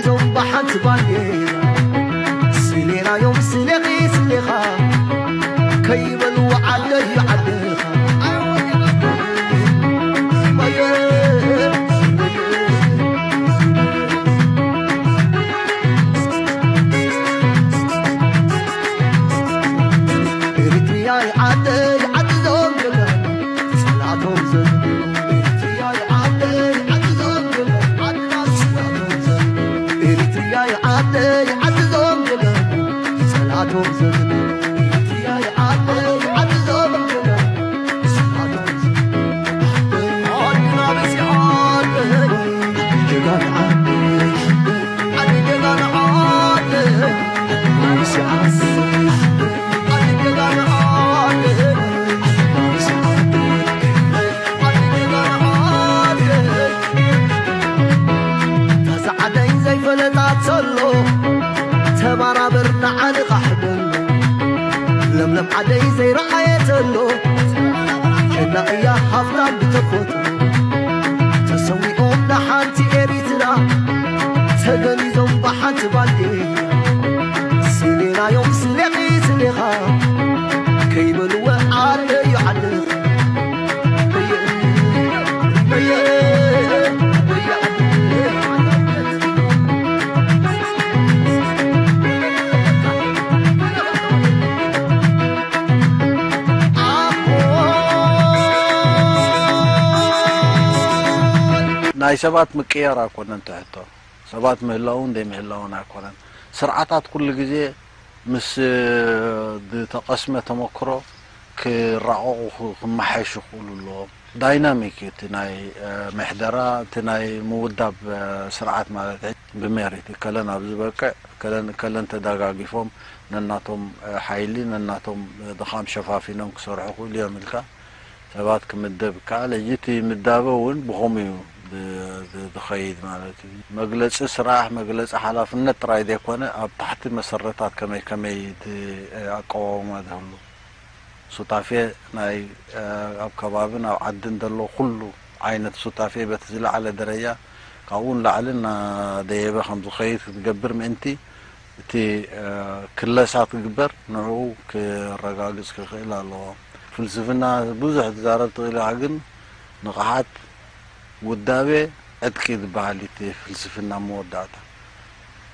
ዮም ብሓንቲ ባንዴራ ስሌናዮም ስሌኺ ስሌኻ ከይበልዎ ዓደይ ዓድኻ። ኤሪትሪያይ ዓደይ ዓዲ ዞም ጀጋኑ ጸላቶም ዘንብሩ። ኤሪትሪያይ ዓደይ ዓዲ ዞም ጀጋኑ ዓድና ጸላቶም ዘንብሩ። ኤሪትሪያይ ዓደይ ዓዲ ዞም ጀጋኑ ጸላቶም ዘንብሩ። ኤሪትሪያይ ዓደይ ዓዲ ዞም ጀጋኑ ጸላቶም ዘንብሩ። ዓድና በዚሓ ዓደይ ጀጋኑ ዓደይ ዛዓደይ ዘይፈለጣ ተሎ ተባራበር ንዓንቓሕ በሎ። ለምለም ዓደይ ዘይረኣየ ተሎ ጀና እያ ሃፍታም ብተፈጥሮ። ተሰዊኦም ንሓንቲ ኤሪትራ ተገኒዞም ብሓንቲ ባንዴራ። ስሌናዮም ስሌኺ ስሌኻ ከይበልወ ዓደዩ ዓድኻ። ናይ ሰባት ምቅያር ኣይኮነን ትሕቶ። ሰባት ምህላውን ዘይምህላውን ኣይኮነን። ስርዓታት ኩሉ ግዜ ምስ ዝተቐስመ ተመክሮ ክራቐቑ ክ-፣ ክመሓየሹ ክኽእሉ ኣለዎም። ዳይናሚክ እቲ ናይ፣ እ፣ ምሕደራ፣ እቲ ናይ ምውዳብ፣ እ፣ ስርዓት ማለት እዩ። ብሜሪት እከለን ኣብዚ በቅዕ፣ እከለን፣ እከለን ተደጋጊፎም ነናቶም፣ እ፣ ሓይሊ፣ ነናቶም፣ እ፣ ድኻም ሸፋፊኖም ክሰርሑ ክኽእሉ እዮም ኢልካ ሰባት ክምደብ ይከኣል። ሕጂ እቲ ምዳበ እውን ብኸምኡ እዩ ዝ-፣ ዝ-፣ ዝኸይድ ማለት እዩ። መግለጺ ስራሕ፣ መግለጺ ሓላፍነት ጥራይ ዘይኮነ፣ ኣብ ታሕቲ መሰረታት ከመይ ከመይ እቲ ኣቀዋውማ ዝህሉ። ሱታፌ ናይ፣ ኣብ ከባብን ኣብ ዓድን ዘሎ ኩሉ ዓይነት ሱታፌ በቲ ዝለዓለ ደረጃ፣ ካብኡ ንላዕሊ እናደየበ ከም ዝኸይድ ክትገብር ምእንቲ፣ እቲ፣ እ፣ ክለሳ ትግበር ንዕኡ ክረጋግጽ ክኽእል ኣለዎ። ፍልስፍና ብዙሕ ትዛረብ ትኽእል ኢኻ፣ ግን ንቕሓት ውዳቤ ዕጥቂ ዝበሃል እዩ እቲ ፍልስፍና መወዳእታ።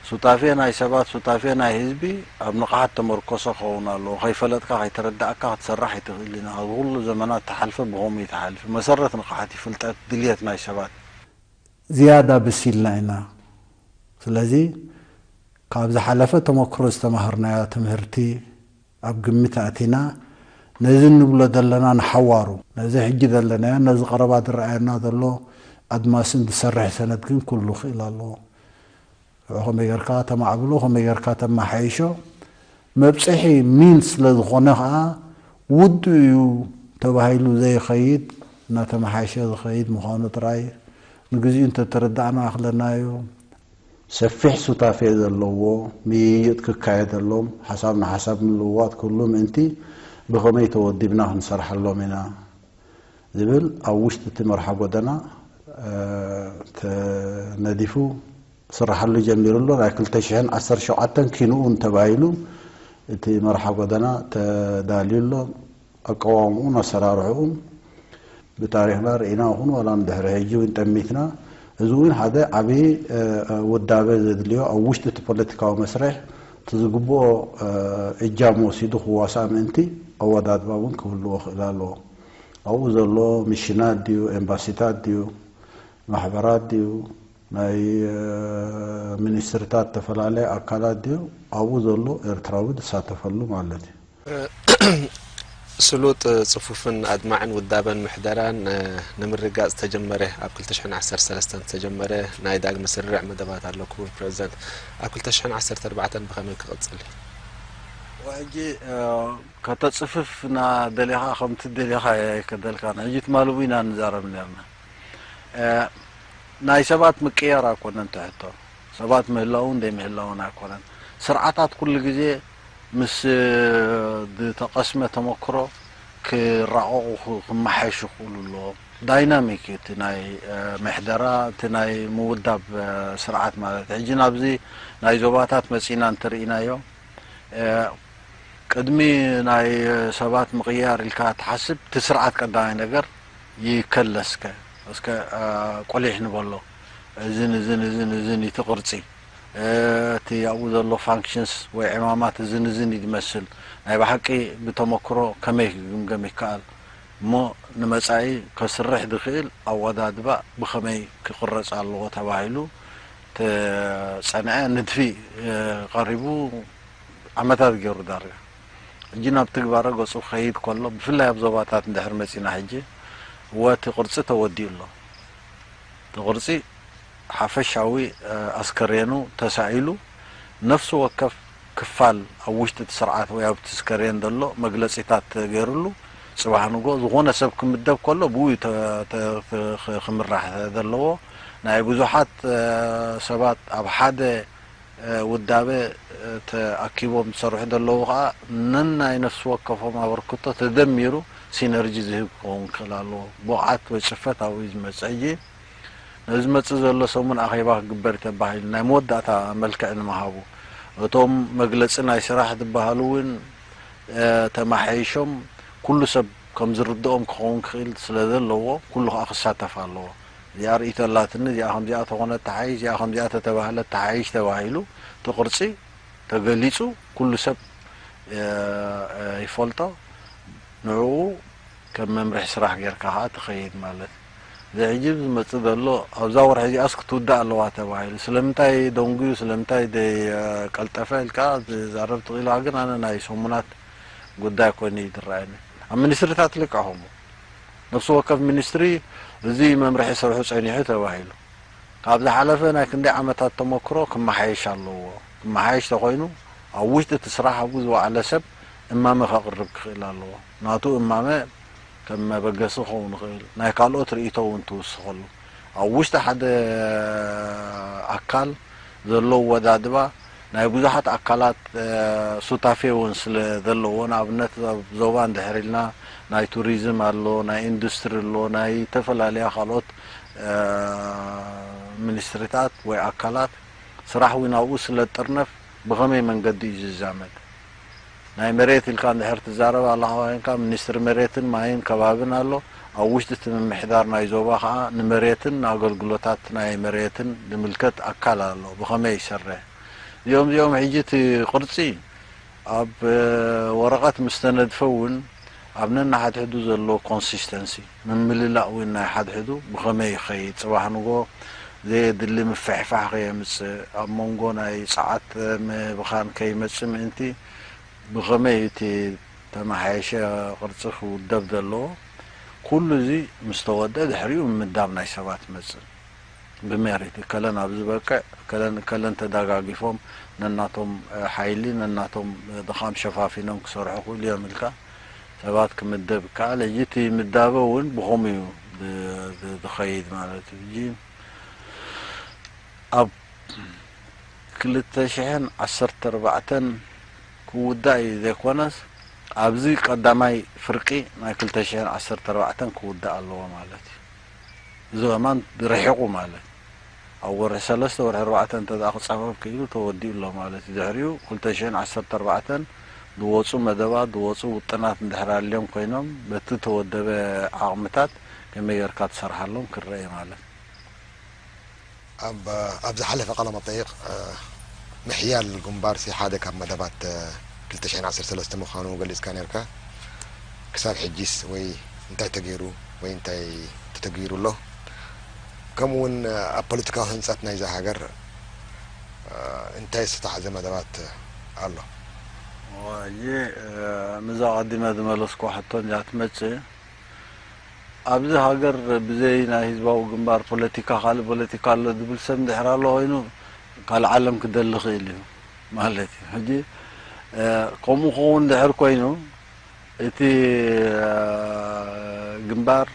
ሱታፌ ናይ ሰባት፣ ሱታፌ ናይ ህዝቢ ኣብ ንቕሓት ተመርኮሰ ክኸውን ኣለዎ። ከይፈለጥካ፣ ከይተረዳእካ ክትሰርሕ ኣይትኽእልን ኢኻ። ኣብ ኩሉ ዘመናት ተሓልፈ ብኸምኡ እዩ ተሓልፈ። መሰረት ንቕሓት እዩ ፍልጠት፣ ድልየት ናይ ሰባት። ዝያዳ በሲልና ኢና። ስለዚ ካብ ዝሓለፈ ተመክሮ ዝተማሃርናዮ ትምህርቲ ኣብ ግምት ኣእቲና ነዚ እንብሎ ዘለና ንሓዋሩ፣ ነዚ ሕጂ ዘለናዮ፣ ነዚ ቀረባ ዝረኣየና ዘሎ ኣድማስን ዝሰርሕ ሰነድ ግን ኩሉ ክእል ኣለዎ። ንዑ ከመይ ጌርካ ተማዕብሎ፣ ከመይ ጌርካ ተመሓይሾ፣ መብጽሒ ሚንስ ስለ ዝኾነ ኸኣ ውዱእ እዩ ተባሂሉ ዘይኸይድ፣ እናተመሓየሸ ዝኸይድ ምዃኑ ጥራይ ንግዚኡ እንተተረዳእና ክለናዮ። ሰፊሕ ሱታፌ ዘለዎ ምይይጥ ክካየደሎም፣ ሓሳብ ንሓሳብ ምልውዋጥ ክህሉ ምእንቲ ብኸመይ ተወዲብና ክንሰርሓሎም ኢና ዝብል ኣብ ውሽጢ እቲ መርሓ ጎደና፣ እ፣ ተነዲፉ ክስርሓሉ ጀሚሩ ኣሎ። ናይ ክልተ ሽሕን ዓሰርተ ሸውዓተን ኪንኡ እንተባሂሉ እቲ መርሓ ጎደና ተዳልዩ ኣሎ። ኣቀዋውምኡን ኣሰራርሕኡን ብታሪኽና ርኢና ይኹን ዋላ ንድሕሪ ሕጂ እውን ጠሚትና፣ እዚ እውን ሓደ ዓብዪ፣ እ፣ ውዳበ ዘድልዮ፣ ኣብ ውሽጢ እቲ ፖለቲካዊ መስርሕ እቲ ዝግብኦ፣ እ፣ እጃም ወሲዱ ክዋሳእ ምእንቲ ኣወዳድባ እውን ክህልዎ ክእል ኣለዎ። ኣብኡ ዘሎ ሚሽናት ድዩ፣ ኤምባሲታት ድዩ፣ ማሕበራት ድዩ፣ ናይ፣ እ፣ ሚኒስትሪታት፣ ዝተፈላለየ ኣካላት ድዩ፣ ኣብኡ ዘሎ ኤርትራዊ ዝሳተፈሉ ማለት እዩ። ስሉጥ፣ ጽፉፍን ኣድማዕን ውዳበን ምሕደራን፣ እ፣ ንምርግጋጽ ዝተጀመረ፣ ኣብ ክልተ ሽሕን ዓሰርተ ሰለስተን ዝተጀመረ ናይ ዳግመ ስርርዕ መደባት ኣሎ፣ ክቡር ፕረዚደንት። ኣብ ክልተ ሽሕን ዓሰርተ ኣርባዕተን ብኸመይ ክቕጽል እዩ? ሕጂ፣ እ፣ ከተጽፍፍ እና ደሊኻ፣ ከምቲ ደሊኻ ኣይከደልካን። ሕጂ ትማሊ እውን ኢና ንዛረብ ነርና። እ፣ ናይ ሰባት ምቅያር ኣይኮነን ትሕቶ። ሰባት ምህላውን ዘይምህላውን ኣይኮነን። ስርዓታት ኩሉ ግዜ ምስ፣ እ፣ ዝተቐስመ ተመክሮ ክራቐቑ፣ ክ-፣ ክመሓየሹ ክኽእሉ ኣለዎም። ዳይናሚክ እዩ እቲ ናይ ምሕደራ፣ እቲ ናይ ምውዳብ ስርዓት ማለት። ሕጂ ናብዚ ናይ ዞባታት መጺና እንተርኢናዮ፣ ቅድሚ ናይ ሰባት ምቕያር ኢልካ ትሓስብ፣ እቲ ስርዓት ቀዳማይ ነገር ይከለስከ እስከ ቁሊሕ ንበሎ። እዝን እዝን እዝን እዝን እቲ ቅርጺ፣ እቲ ኣብኡ ዘሎ ፋንክሽንስ ወይ ዕማማት እዝን እዝን እዩ ዝመስል። ናይ ብሓቂ ብተመክሮ ከመይ ክግምገም ይከኣል? እሞ ንመጻኢ ከስርሕ ዝኽእል ኣወዳድባ ብኸመይ ክቕረጽ ኣለዎ ተባሂሉ ተጸንዐ ንድፊ ቀሪቡ ዓመታት ገይሩ ዳርጋ። ሕጂ ናብ ትግባረ ገጹ ክኸይድ ከሎ፣ ብፍላይ ኣብ ዞባታት እንድሕር መጺና ሕጂ፣ እወ እቲ ቅርጺ ተወዲኡ ኣሎ። እቲ ቅርጺ ሓፈሻዊ ኣስከሬኑ ተሳኢሉ፣ ነፍሲ ወከፍ ክፋል ኣብ ውሽጢ እቲ ስርዓት ወይ ኣብቲ ስከሬን ዘሎ መግለጺታት ተገይሩሉ፣ ጽባሕ ንጎ ዝኾነ ሰብ ክምደብ ከሎ ብኡ ክምራሕ ዘለዎ። ናይ ብዙሓት ሰባት ኣብ ሓደ ውዳበ ተኣኪቦም ዝሰርሑ ዘለዉ ከኣ ነናይ ነፍሲ ወከፎም ኣበርክቶ ተደሚሩ ሲነርጂ ዝህብ ክኸውን ክኽእል ኣለዎ። ብቕዓት ወይ ጽፈት ኣብኡ እዩ ዝመጽእ። ሕጂ ነዚ ዝመጽእ ዘሎ ሰሙን ኣኼባ ክግበር ተባሂሉ ናይ መወዳእታ መልክዕ ንምሃቡ እቶም መግለጺ ናይ ስራሕ ዝበሃሉ እውን ተማሓይሾም ኩሉ ሰብ ከም ዝርድኦም ክኸውን ክኽእል ስለ ዘለዎ ኩሉ ከኣ ክሳተፍ ኣለዎ። እዚኣ ርእይቶ ኣላትኒ፣ እዚኣ ከምዚኣ ተኾነት ተሓይሽ፣ እዚኣ ከምዚኣ ተተባህለት ተሓይሽ ተባሂሉ እቲ ቅርጺ ተገሊጹ ኩሉ ሰብ ይፈልጦ። ንዕኡ ከም መምርሒ ስራሕ ጌርካ ከኣ ትኸይድ ማለት። እዚ ሕጂ ዝመጽእ ዘሎ ኣብዛ ወርሒ እዚኣስ ክትውዳእ ኣለዋ ተባሂሉ። ስለምንታይ ደንጉዩ፣ ስለምንታይ ደይቀልጠፈ ኢልካ ዝዛረብ ትኽእል ኢኻ፣ ግን ኣነ ናይ ሰሙናት ጉዳይ ኮይኑ እዩ ዝረኣየኒ። ኣብ ሚኒስትሪታት ልክዕ ከምኡ። ነፍሲ ወከፍ ሚኒስትሪ እዚ መምርሒ ስርሑ ጸኒሑ ተባሂሉ። ካብ ዝሓለፈ ናይ ክንደይ ዓመታት ተመክሮ ክመሓየሽ ኣለዎ። ክመሓየሽ ተኾይኑ ኣብ ውሽጢ እቲ ስራሕ ኣብኡ ዝወዓለ ሰብ እማመ ከቕርብ ክኽእል ኣለዎ። ናቱ እማመ ከም መበገሲ ክኸውን ይኽእል፣ ናይ ካልኦት ርእይቶ እውን ትውስኸሉ። ኣብ ውሽጢ ሓደ ኣካል ዘሎ ኣወዳድባ ናይ ብዙሓት ኣካላት ሱታፌ እውን ስለ ዘለዎ፣ ንኣብነት ኣብ ዞባ እንድሕር ኢልና ናይ ቱሪዝም ኣሎ፣ ናይ ኢንዱስትሪ ኣሎ፣ ናይ ዝተፈላለያ ካልኦት ሚኒስትሪታት ወይ ኣካላት ስራሕ እውን ኣብኡ ስለ ዝጥርነፍ ብኸመይ መንገዲ እዩ ዝዛመድ? ናይ መሬት ኢልካ እንድሕር ትዛረብ ኣለኻ ኮይንካ፣ ሚኒስትሪ መሬትን ማይን ከባብን ኣሎ። ኣብ ውሽጢ እቲ ምምሕዳር ናይ ዞባ ከኣ ንመሬትን ንኣገልግሎታት ናይ መሬትን ዝምልከት ኣካል ኣሎ። ብኸመይ ይሰርሕ? እዚኦም እዚኦም ሕጂ እቲ ቅርጺ ኣብ ወረቐት ምስ ተነድፈ እውን ኣብ ነንሓድሕዱ ዘሎ ኮንሲስተንሲ፣ ምምልላእ እውን ናይ ሓድሕዱ ብኸመይ ይኸይድ፣ ጽባሕ ንጎ ዘየድሊ ምፍሕፋሕ ከየምጽእ፣ ኣብ መንጎ ናይ ጸዓት ምብኻን ከይመጽእ ምእንቲ ብኸመይ እቲ ተመሓየሸ ቅርጺ ክውደብ ዘለዎ፣ ኩሉ እዚ ምስ ተወድአ ድሕሪኡ ምምዳብ ናይ ሰባት ይመጽእ። ብሜሪት እከለ ናብዚ በቅዕ፣ እከለን እከለን ተደጋጊፎም ነናቶም ሓይሊ፣ ነናቶም ድኻም ሸፋፊኖም ክሰርሑ ክእሉ እዮም ኢልካ ሰባት ክምደብ ይከኣል። ሕጂ እቲ ምዳበ እውን ብኸምኡ እዩ ዝ- ዝ- ዝኸይድ ማለት እዩ። ሕጂ ኣብ ክልተ ሽሕን ዓሰርተ ኣርባዕተን ክውዳእ እዩ ዘይኮነስ፣ ኣብዚ ቀዳማይ ፍርቂ ናይ ክልተ ሽሕን ዓሰርተ ኣርባዕተን ክውዳእ ኣለዎ ማለት እዩ። እዚ ከማን ርሒቑ ማለት፣ ኣብ ወርሒ ሰለስተ ወርሒ ኣርባዕተ እንተ ደኣ ክጻፈፍ ክኢሉ ተወዲኡ ኣሎ ማለት እዩ። ድሕሪኡ ክልተ ሽሕን ዓሰርተ ኣርባዕተን ዝወጹ መደባት፣ ዝወጹ ውጥናት እንድሕር ኣልዮም ኮይኖም፣ በቲ ተወደበ ዓቕምታት ከመይ ጌርካ ትሰርሓሎም ክረአ እዩ ማለት። ኣብ፣ ኣብ ዝሓለፈ ቃለ መጠይቕ፣ ምሕያል ግንባርሲ ሓደ ካብ መደባት ክልተ ሽሕን ዓሰርተ ሰለስተ ምዃኑ ገሊጽካ ነርካ። ክሳብ ሕጂስ ወይ እንታይ ተገይሩ ወይ እንታይ ተተግቢሩ ኣሎ? ከምኡ እውን ኣብ ፖለቲካዊ ህንጸት ናይዛ ሃገር እንታይ ዝተታሕዘ መደባት ኣሎ? ሕጂ፣ ምዛ ቀዲመ ዝመለስኩ ሕቶ እንድያ ትመጽእ፣ ኣብዚ ሃገር ብዘይ ናይ ህዝባዊ ግንባር ፖለቲካ ካልእ ፖለቲካ ኣሎ ዝብል ሰብ እንድሕር ኣሎ ኮይኑ ካልእ ዓለም ክደሊ ይኽእል እዩ ማለት እዩ። ሕጂ ከምኡ ክኸውን እንድሕር ኮይኑ እቲ ግንባር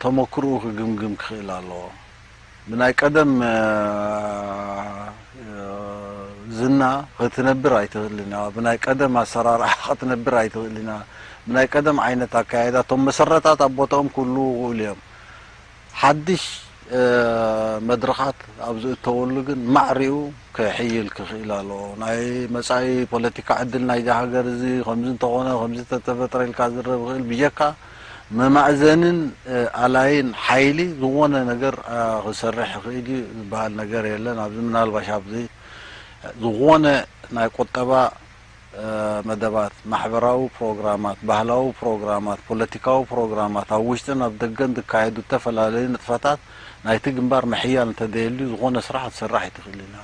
ተመክርኡ ክግምግም ክኽእል ኣለዎ። ብናይ ቀደም ዝና ክትነብር ኣይትኽእልን ኢኻ። ብናይ ቀደም ኣሰራርሓ ክትነብር ኣይትኽእልን ኢኻ። ብናይ ቀደም ዓይነት ኣካያይዳ እቶም መሰረታት ኣብ ቦታኦም ክህልዉ ይኽእሉ እዮም። ሓድሽ መድረኻት ኣብ ዝእተወሉ ግን ማዕሪኡ ክሕይል ክኽእል ኣለዎ። ናይ መጻኢ ፖለቲካ ዕድል ናይዚ ሃገር እዚ ከምዚ እንተኾነ ከምዚ ተተፈጥረ ኢልካ ዝረብ ይኽእል ብጀካ መማእዘንን ኣላይን ሓይሊ ዝኾነ ነገር ክሰርሕ ይኽእል እዩ ዝበሃል ነገር የለን። ኣብዚ ምናልባሽ ኣብዚ ዝኾነ ናይ ቁጠባ መደባት፣ ማሕበራዊ ፕሮግራማት፣ ባህላዊ ፕሮግራማት፣ ፖለቲካዊ ፕሮግራማት፣ ኣብ ውሽጥን ኣብ ደገን ዝካየዱ ዝተፈላለዩ ንጥፈታት ናይቲ ግንባር ምሕያል እንተደየልዩ ዝኾነ ስራሕ ክትሰርሕ ኣይትኽእልን ኢኻ።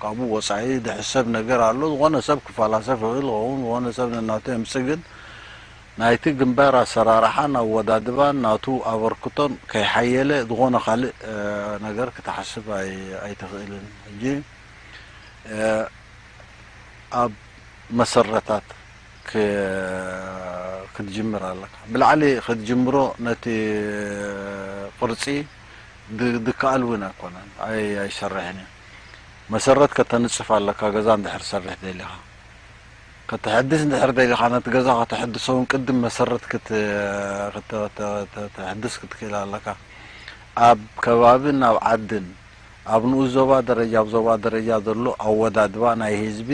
ካብኡ ወጻኢ ዝሕሰብ ነገር ኣሎ። ዝኾነ ሰብ ክፈላሰፍ ይኽእል ይኸውን፣ ዝኾነ ሰብ ነናቱ የምጽእ፣ ግን ናይቲ ግንባር ኣሰራርሓን ኣወዳድባን ናቱ ኣበርክቶን ከይሓየለ ዝኾነ ካልእ ነገር ክትሓስብ ኣይትኽእልን። ሕጂ ኣብ መሰረታት ክትጅምር ኣለካ። ብላዕሊ ክትጅምሮ ነቲ ቅርጺ ድከኣል እውን ኣይኮነን፣ ኣይሰርሕን እዩ። መሰረት ከተንጽፍ ኣለካ፣ ገዛ እንድሕር ትሰርሕ ደሊኻ። ከተሐድስ እንድሕር ደሊኻ፣ ነቲ ገዛ ከተሐድሶ እውን ቅድም መሰረት ከተሐድስ ክትክእል ኣለካ። ኣብ ከባብን ኣብ ዓድን ኣብ ንኡስ ዞባ ደረጃ፣ ኣብ ዞባ ደረጃ ዘሎ ኣወዳድባ ናይ ህዝቢ፣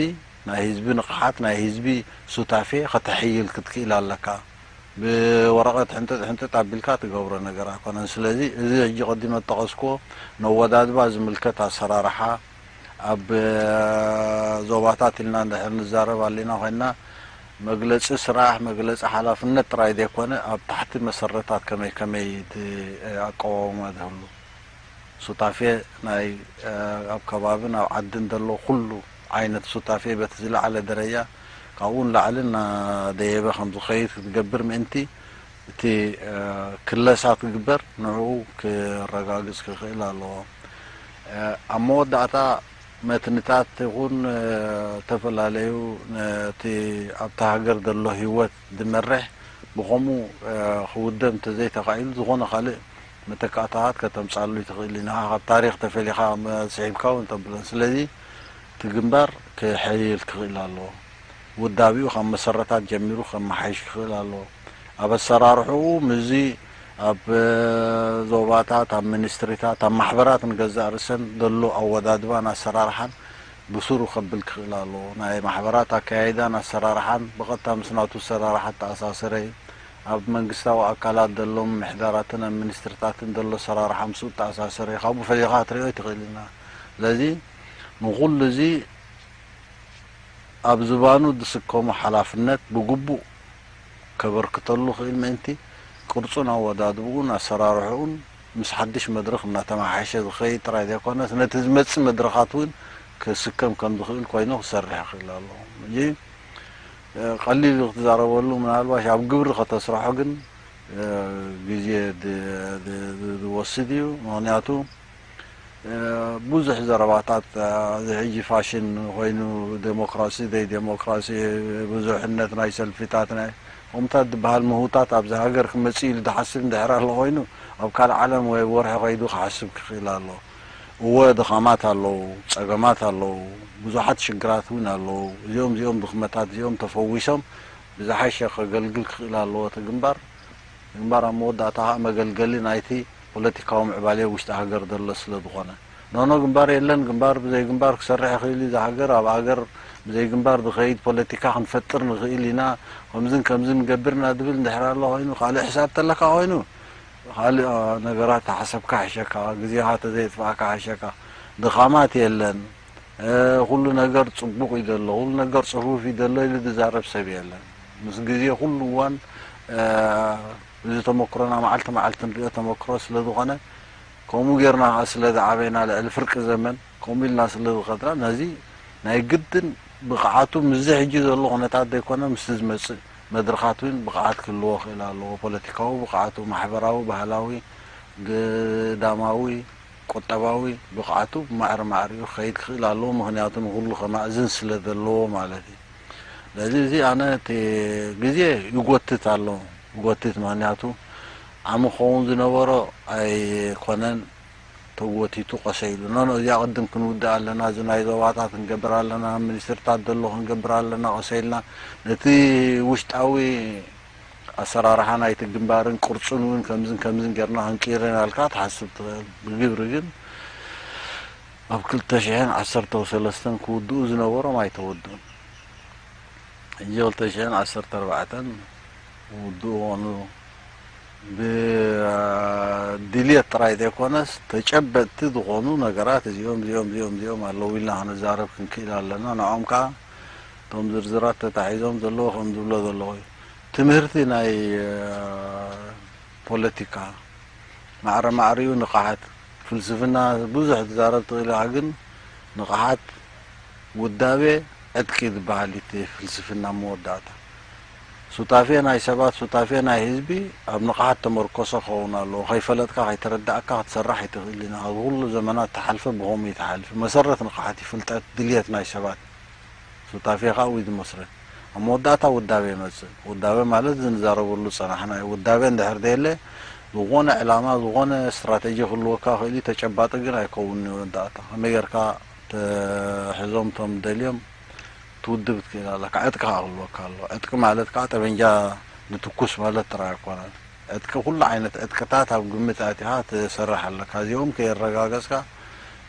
ናይ ህዝቢ ንቕሓት፣ ናይ ህዝቢ ሱታፌ ከተሕይል ክትክእል ኣለካ። ብወረቐት ሕንጥጥ ሕንጥጥ ኣቢልካ ትገብሮ ነገር ኣይኮነን። ስለዚ እዚ ሕጂ ቀዲመ እጠቐስክዎ ነወዳድባ ዝምልከት ኣሰራርሓ ኣብ ዞባታት ኢልና እንድሕር ንዛረብ ኣሊና ኮይና መግለጺ ስራሕ፣ መግለጺ ሓላፍነት ጥራይ ዘይኮነ ኣብ ታሕቲ መሰረታት ከመይ ከመይ እቲ ኣቀዋውማ ዝህሉ ሱታፌ ናይ ኣብ ከባብን ኣብ ዓድን ዘሎ ኩሉ ዓይነት ሱታፌ በቲ ዝለዓለ ደረጃ ካብኡ ንላዕሊ እናደየበ ከም ዝኸይድ ክትገብር ምእንቲ እቲ ክለሳ ክግበር ንዕኡ ክረጋግጽ ክኽእል ኣለዎ። ኣብ መወዳእታ መትንታት ይኹን ዝተፈላለዩ ነቲ ኣብታ ሃገር ዘሎ ህይወት ዝመርሕ ብኸምኡ ክውደብ እንተዘይተኻኢሉ ዝኾነ ካልእ መተካእታታት ከተምጻሉ ይትኽእል ኢና። ካብ ታሪኽ ተፈሊኻ ስሒብካ እውን ተብለን። ስለዚ እቲ ግንባር ክሕይል ክኽእል ኣለዎ። ውዳቢኡ ካብ መሰረታት ጀሚሩ ከመሓይሽ ክኽእል ኣለዎ። ኣብ ኣሰራርሕኡ ምስዚ ኣብ ዞባታት፣ ኣብ ሚኒስትሪታት፣ ኣብ ማሕበራት ንገዛእ ርእሰን ዘሎ ኣወዳድባን ኣሰራርሓን ብስሩ ከብል ክኽእል ኣለዎ። ናይ ማሕበራት ኣካያይዳን ኣሰራርሓን ብቐጥታ ምስ ናቱ ኣሰራርሓ እተኣሳሰረ እዩ። ኣብ መንግስታዊ ኣካላት ዘሎ ምምሕዳራትን ኣብ ሚኒስትሪታትን ዘሎ ኣሰራርሓ ምስኡ እተኣሳሰረ እዩ። ካብኡ ፈሊኻ ክትሪኦ ኣይትኽእልን ኢኻ። ስለዚ ንኹሉ እዚ ኣብ ዝባኑ ዝስከሞ ሓላፍነት ብግቡእ ከበርክተሉ ክእል ምእንቲ ቅርጹን ኣወዳድብኡን ኣሰራርሕኡን ምስ ሓድሽ መድረኽ እናተመሓየሸ ዝኸይድ ጥራይ ዘይኮነስ ነቲ ዝመጽእ መድረኻት እውን ክስከም ከም ዝኽእል ኮይኑ ክሰርሕ ይኽእል ኣሎ። ሕጂ ቀሊል ክትዛረበሉ ምናልባሽ ኣብ ግብሪ ከተስርሖ ግን ግዜ ዝወስድ እዩ። ምኽንያቱ ብዙሕ ዘረባታት እዚ ሕጂ ፋሽን ኮይኑ ዴሞክራሲ ዘይዴሞክራሲ ብዙሕነት ናይ ሰልፊታት ናይ ከምታት ዝበሃል ምህውታት ኣብዚ ሃገር ክመጽእ ኢሉ ዝሓስብ እንድሕር ኣሎ ኮይኑ ኣብ ካልእ ዓለም ወይ ወርሒ ከይዱ ክሓስብ ክኽእል ኣሎ። እወ ድኻማት ኣለዉ፣ ጸገማት ኣለዉ፣ ብዙሓት ሽግራት እውን ኣለዉ። እዚኦም እዚኦም ድኽመታት እዚኦም ተፈዊሶም ብዝሓሸ ከገልግል ክኽእል ኣለዎ እቲ ግንባር። ግንባር ኣብ መወዳእታ ከዓ መገልገሊ ናይቲ ፖለቲካዊ ምዕባሌ ውሽጢ ሃገር ዘሎ ስለ ዝኾነ ኖኖ ግንባር የለን፣ ግንባር ብዘይ ግንባር ክሰርሕ ይኽእል እዩ። እዚ ሃገር ኣብ ሃገር ብዘይ ግንባር ዝኸይድ ፖለቲካ ክንፈጥር ንኽእል ኢና፣ ከምዝን ከምዝን ንገብር ኢና ዝብል እንድሕር ኣሎ ኮይኑ ካልእ ሕሳብ ተለካ ኮይኑ ካልእ ነገራት ተሓሰብካ ሕሸካ፣ ግዜኻ ተዘየጥፋእካ ሕሸካ። ድኻማት የለን። ኩሉ ነገር ጽቡቕ እዩ ዘሎ፣ ኩሉ ነገር ጽፉፍ እዩ ዘሎ ኢሉ ዝዛረብ ሰብ የለን። ምስ ግዜ ኩሉ እዋን እዚ ተመክሮና መዓልቲ መዓልቲ ንሪኦ ተመክሮ ስለ ዝኾነ ከምኡ ጌርና ከዓ ስለ ዝዓበና ልዕሊ ፍርቂ ዘመን ከምኡ ኢልና ስለ ዝኸድና ነዚ ናይ ግድን ብቕዓቱ ምስዚ ሕጂ ዘሎ ኩነታት ዘይኮነ ምስቲ ዝመጽእ መድረኻት እውን ብቕዓት ክህልዎ ክእል ኣለዎ። ፖለቲካዊ ብቕዓቱ፣ ማሕበራዊ፣ ባህላዊ፣ ግዳማዊ፣ ቁጠባዊ ብቕዓቱ ማዕረ ማዕሪኡ ክኸይድ ክኽእል ኣለዎ። ምኽንያቱ ንኹሉ ከማእዝን ስለ ዘለዎ ማለት እዩ። ስለዚ እዚ ኣነ እቲ ግዜ ይጎትት ኣሎ፣ ይጎትት። ምኽንያቱ ዓሚ ክኸውን ዝነበሮ ኣይኮነን፣ ተጎቲቱ ቀሰ ኢሉ። ኖኖ እዚኣ ቅድም ክንውድእ ኣለና፣ እዚ ናይ ዞባታት ክንገብር ኣለና፣ ሚኒስትርታት ዘሎ ክንገብር ኣለና፣ ቀሰ ኢልና ነቲ ውሽጣዊ ኣሰራርሓ ናይቲ ግንባርን ቅርጹን እውን ከምዝን ከምዝን ጌርና ክንቅይር ኢና ኢልካ ትሓስብ ትኽእል። ብግብሪ ግን ኣብ ክልተ ሽሕን ዓሰርተ ሰለስተን ክውድኡ ዝነበሮም ኣይተወድኡን። ሕጂ ክልተ ሽሕን ዓሰርተ ኣርባዕተን ክውድኡ ኾኑ። ብድልየት ጥራይ ዘይኮነስ ተጨበጥቲ ዝኾኑ ነገራት እዚኦም እዚኦም እዚኦም እዚኦም ኣለዉ ኢልና ክንዛረብ ክንክእል ኣለና። ንዖም ከዓ እቶም ዝርዝራት ተታሒዞም ዘለዉ ከም ዝብሎ ዘለዉ እዩ። ትምህርቲ ናይ ፖለቲካ ማዕረ ማዕሪኡ ንቕሓት ፍልስፍና ብዙሕ ትዛረብ ትኽእል ኢኻ፣ ግን ንቕሓት ውዳቤ ዕጥቂ ዝበሃል እዩ እቲ ፍልስፍና መወዳእታ። ሱታፌ ናይ ሰባት፣ ሱታፌ ናይ ህዝቢ ኣብ ንቕሓት ተመርኮሰ ክኸውን ኣለዎ። ከይፈለጥካ፣ ከይተረዳእካ ክትሰርሕ ኣይትኽእልን ኢኻ። ኣብ ኩሉ ዘመናት ተሓልፈ ብኸምኡ እዩ ተሓልፊ። መሰረት ንቕሓት እዩ ፍልጠት፣ ድልየት ናይ ሰባት። ሱታፌ ከዓ ውይ ዝመስረት። ኣብ መወዳእታ ውዳቤ ይመጽእ። ውዳቤ ማለት ዝንዛረበሉ ዝጸናሕና እዩ። ውዳቤ እንድሕር ደየለ፣ ዝኾነ ዕላማ፣ ዝኾነ ስትራተጂ ክህልወካ ክእል እዩ፣ ተጨባጢ ግን ኣይከውንን እዩ መወዳእታ። ከመይ ጌርካ ተሕዞም እቶም ደልዮም ትውድብ ትክእል ኣለካ። ዕጥቂ ከዓ ክህልወካ ኣለዎ። ዕጥቂ ማለት ከዓ ጠበንጃ ንትኩስ ማለት ጥራይ ኣይኮነን። ዕጥቂ፣ ኩሉ ዓይነት ዕጥቅታት ኣብ ግምት ኣእቲኻ ትሰርሕ ኣለካ። እዚኦም ከየረጋገጽካ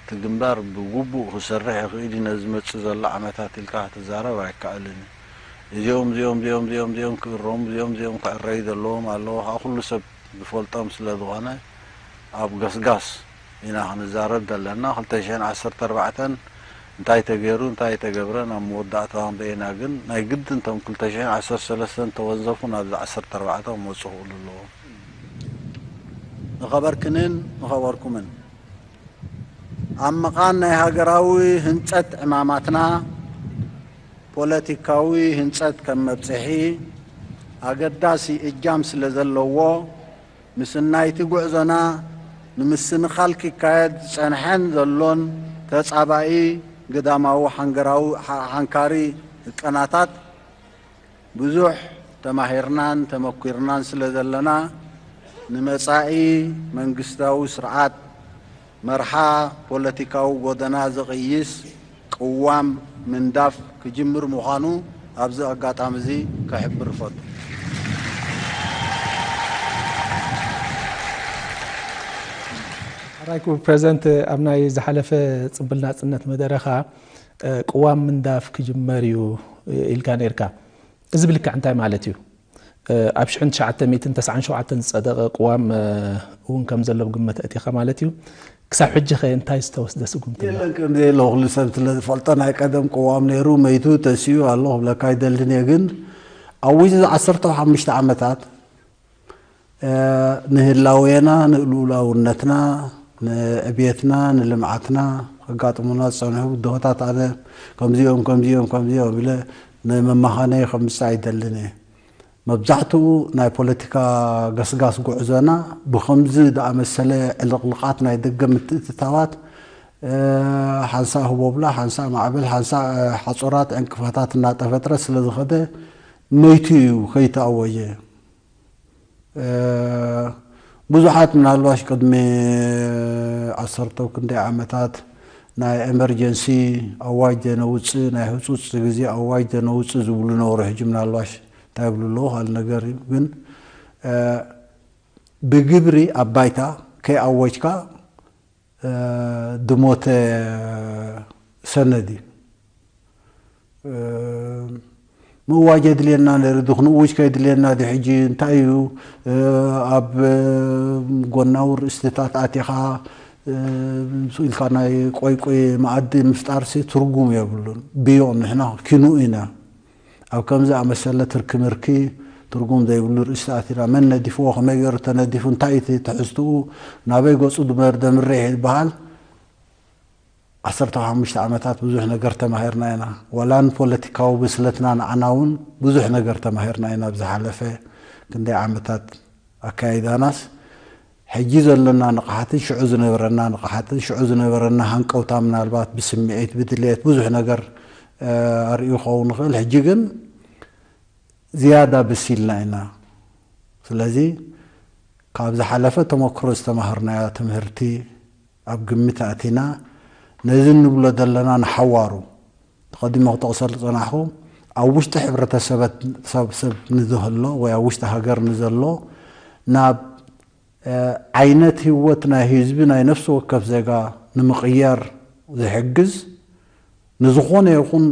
እቲ ግንባር ብግቡእ ክሰርሕ ይኽእል እዩ ነዚ ዝመጽእ ዘሎ ዓመታት ኢልካ ክትዛረብ ኣይከኣልን እዩ። እዚኦም፣ እዚኦም፣ እዚኦም፣ እዚኦም፣ እዚኦም ክእረሙ፣ እዚኦም፣ እዚኦም ክዕረዩ ዘለዎም ኣለዎ። ከዓ ኩሉ ሰብ ዝፈልጦም ስለ ዝኾነ ኣብ ገስጋስ ኢና ክንዛረብ ዘለና። ክልተ ሽሕን ዓሰርተ ኣርባዕተን እንታይ ተገይሩ፣ እንታይ ተገብረ ናብ መወዳእታ ክንርኢ ኢና። ግን ናይ ግድን እቶም ክልተ ሽሕን ዓሰርተ ሰለስተን ተወንዘፉ ናብዚ ዓሰርተ ኣርባዕተ ክመጹ ክኽእሉ ኣለዎም። ንኸበርክንን ንኸበርኩምን ኣብ ምቓን ናይ ሃገራዊ ህንጸት ዕማማትና ፖለቲካዊ ህንጸት ከም መብጽሒ ኣገዳሲ እጃም ስለ ዘለዎ፣ ምስናይቲ ጉዕዞና ንምስንኻል ክካየድ ዝጸንሐን ዘሎን ተጻባኢ ግዳማዊ ሓንገራዊ ሓ-፣ ሓንካሪ ህቀናታት ብዙሕ ተማሂርናን ተመኲርናን ስለ ዘለና፣ ንመጻኢ መንግስታዊ ስርዓት መርሓ ፖለቲካዊ ጎደና ዝቕይስ ቅዋም ምንዳፍ ክጅምር ምዃኑ ኣብዚ ኣጋጣሚ እዚ ክሕብር እፈቱ። ሕራይ ክቡር ፕረዚደንት፣ ኣብ ናይ ዝሓለፈ ጽምብል ናጽነት መደረኻ፣ እ፣ ቅዋም ምንዳፍ ክጅመር እዩ፣ እ፣ ኢልካ ነይርካ። እዚ ብልክዕ እንታይ ማለት እዩ? እ፣ ኣብ ሽሕን ትሽዓተ ሚእትን ተስዓን ሸውዓተን ዝጸደቐ ቅዋም፣ እ፣ እውን ከም ዘሎ ብግምት ኣእቲኻ ማለት እዩ። ክሳብ ሕጂ ኸ እንታይ ዝተወስደ ስጉምቲ ኣሎ? የለን፣ ከም ዘየለ ኩሉ ሰብ ስለ ዝፈልጦ፣ ናይ ቀደም ቅዋም ነይሩ፣ መይቱ፣ ተሲኡ ኣሎ ክብለካ ኣይደልን እየ። ግን ኣብ ውሽጢ ዓሰርተ ሓሙሽተ ዓመታት፣ እ፣ ንህላዌና፣ ንልኡላውነትና፣ ንዕብየትና፣ ንልምዓትና ከጋጥሙና ዝጸንሑ ብድሆታት ኣነ ከምዚኦም፣ ከምዚኦም፣ ከምዚኦም ኢለ ንመማኻነይ ከምጽእ ኣይደልን እየ። መብዛሕትኡ ናይ ፖለቲካ ገስጋስ ጉዕዞና ብኸምዚ ዝኣመሰለ ዕልቕልቓት ናይ ደገ ምትእትታዋት፣ እ፣ ሓንሳእ ህቦብላ፣ ሓንሳእ ማዕበል፣ ሓንሳእ፣ እ፣ ሓጹራት ዕንቅፋታት እናተፈጥረ ስለ ዝኸደ መይቱ እዩ ከይተኣወጀ። እ፣ ብዙሓት ምናልባሽ ቅድሚ ዓሰርተ ክንደይ ዓመታት ናይ ኤመርጀንሲ ኣዋጅ ዘነውጽእ፣ ናይ ህጹጽ ግዜ ኣዋጅ ዘነውጽእ ዝብሉ ነበሩ። ሕጂ ምናልባሽ እንታይ ይብሉ ኣለዉ ካልእ ነገር እዩ። ግን፣ እ፣ ብግብሪ ኣብ ባይታ ከይኣወጅካ፣ እ፣ ድሞተ ሰነድ እዩ። እ፣ ምእዋጅ የድልየና ነይሩ፣ ድኹ ንእውጅ ከየድልየና ድዩ ሕጂ እንታይ እዩ? እ፣ ኣብ፣ እ፣ ጎናዊ ርእስትታት ኣቲኻ፣ እ፣ ኢልካ ናይ ቆይ ቆይ መኣዲ ምፍጣርሲ ትርጉም የብሉን። ብዮ ንሕና ኪኑ ኢና። ኣብ ከምዚ ኣመሰለ ትርኪ ምርኪ ትርጉም ዘይብሉ ርእስቲ ኣቲና። መን ነዲፍዎ? ከመይ ገይሩ ተነዲፉ? እንታይ እቲ ትሕዝትኡ? ናበይ ገጹ ድመር ደምርሕ ይበሃል? ዓሰርተ ሓሙሽተ ዓመታት ብዙሕ ነገር ተማሂርና ኢና። ዋላ ንፖለቲካዊ ብስለትና ንዓና እውን ብዙሕ ነገር ተማሂርና ኢና ኣብ ዝሓለፈ ክንደይ ዓመታት ኣካይዳናስ። ሕጂ ዘለና ንቕሓትን ሽዑ ዝነበረና ንቕሓትን ሽዑ ዝነበረና ሃንቀውታ ምናልባት ብስምዒት፣ ብድልየት ብዙሕ ነገር፣ እ፣ ኣርእዩ ክኸውን ይኽእል። ሕጂ ግን ዝያዳ በሲልና ኢና። ስለዚ ካብ ዝሓለፈ ተመክሮ ዝተማሃርናዮ ትምህርቲ ኣብ ግምት ኣእቲና ነዚ እንብሎ ዘለና ንሓዋሩ ተቐዲመ ክጠቕሰሉ ዝጸናሕኩ ኣብ ውሽጢ ሕብረተሰብ ሰብ ንዝህሎ ወይ ኣብ ውሽጢ ሃገር ንዘሎ ናብ ዓይነት ህይወት ናይ ህዝቢ ናይ ነፍሲ ወከፍ ዜጋ ንምቕያር ዝሕግዝ ንዝኾነ ይኹን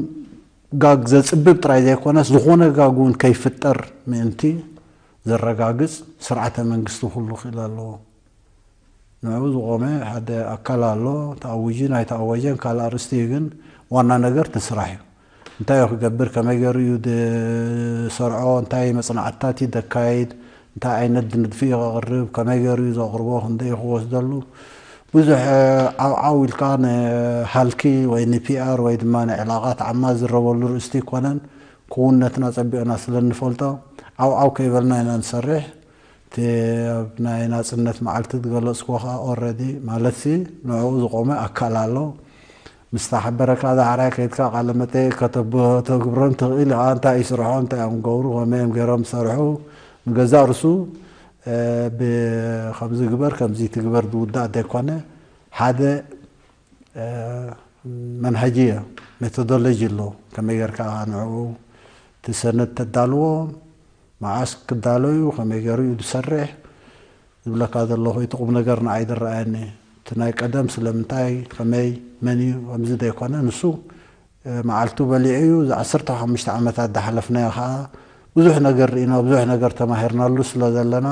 ጋግ ዘጽብብ ጥራይ ዘይኮነስ ዝኾነ ጋግ እውን ከይፍጠር ምእንቲ ዘረጋግጽ ስርዓተ መንግስቲ ኩሉ ክእል ኣለዎ። ንዕኡ ዝቖመ ሓደ ኣካል ኣሎ። ተኣዊጂ ናይ ተኣወጀን ካልእ ኣርእስቲ እዩ፣ ግን ዋና ነገር እቲ ስራሕ እዩ። እንታይ እዩ ክገብር፣ ከመይ ገይሩ እዩ ዝሰርዖ፣ እንታይ መጽናዕትታት እዩ ዘካይድ፣ እንታይ ዓይነት ንድፊ እዩ ከቕርብ፣ ከመይ ገይሩ እዩ ዘቕርቦ፣ ክንደይ እዩ ክወስደሉ፣ ብዙሕ ዓው ዓው ኢልካ ንሃልኪ ወይ ንፒኣር ወይ ድማ ንዕላቓት ዓማ ዝረበሉ ርእስቲ ይኮነን። ክውነትና ጸቢቕና ስለ እንፈልጦ ዓው ዓው ከይበልና ኢና ንሰርሕ። እቲ ኣብ ናይ ናጽነት መዓልቲ ዝገለጽኩዎ ከኣ ኦረዲ ማለትሲ ንዕኡ ዝቆመ ኣካል ኣሎ። ምስ ተሓበረካ ዳሕራይ ከይድካ ቃለ መጠይቅ ከተግብረን ትኽእል ኢኻ። እንታይ እዩ ስርሖ፣ እንታይ እዮም ገብሩ፣ ከመይ እዮም ገይሮም ዝሰርሑ፣ ንገዛእ ርሱ እ፣ ብ-፣ ከምዚ ግበር ከምዚ ትግበር ዝውዳእ ዘይኮነ ሓደ እ፣ መንሃጅ እየ፣ ሜቶዶሎጂ ኣሎ። ከመይ ጌርካ ንዕኡ እቲ ሰነድ ተዳልዎ፣ መዓስ ክዳሎ እዩ፣ ከመይ ገይሩ እዩ ዝሰርሕ ዝብለካ ዘለኹ፣ እቲ ቁም ነገር ንዓይ ዝረኣየኒ። እቲ ናይ ቀደም ስለምንታይ፣ ከመይ፣ መን እዩ፣ ከምዚ ዘይኮነ፣ ንሱ፣ እ፣ መዓልቱ በሊዑ እዩ። እዚ ዓሰርተ ሓሙሽተ ዓመታት ዝሓለፍናዮ ኸዓ ብዙሕ ነገር ርኢና፣ ብዙሕ ነገር ተማሂርናሉ ስለ ዘለና፣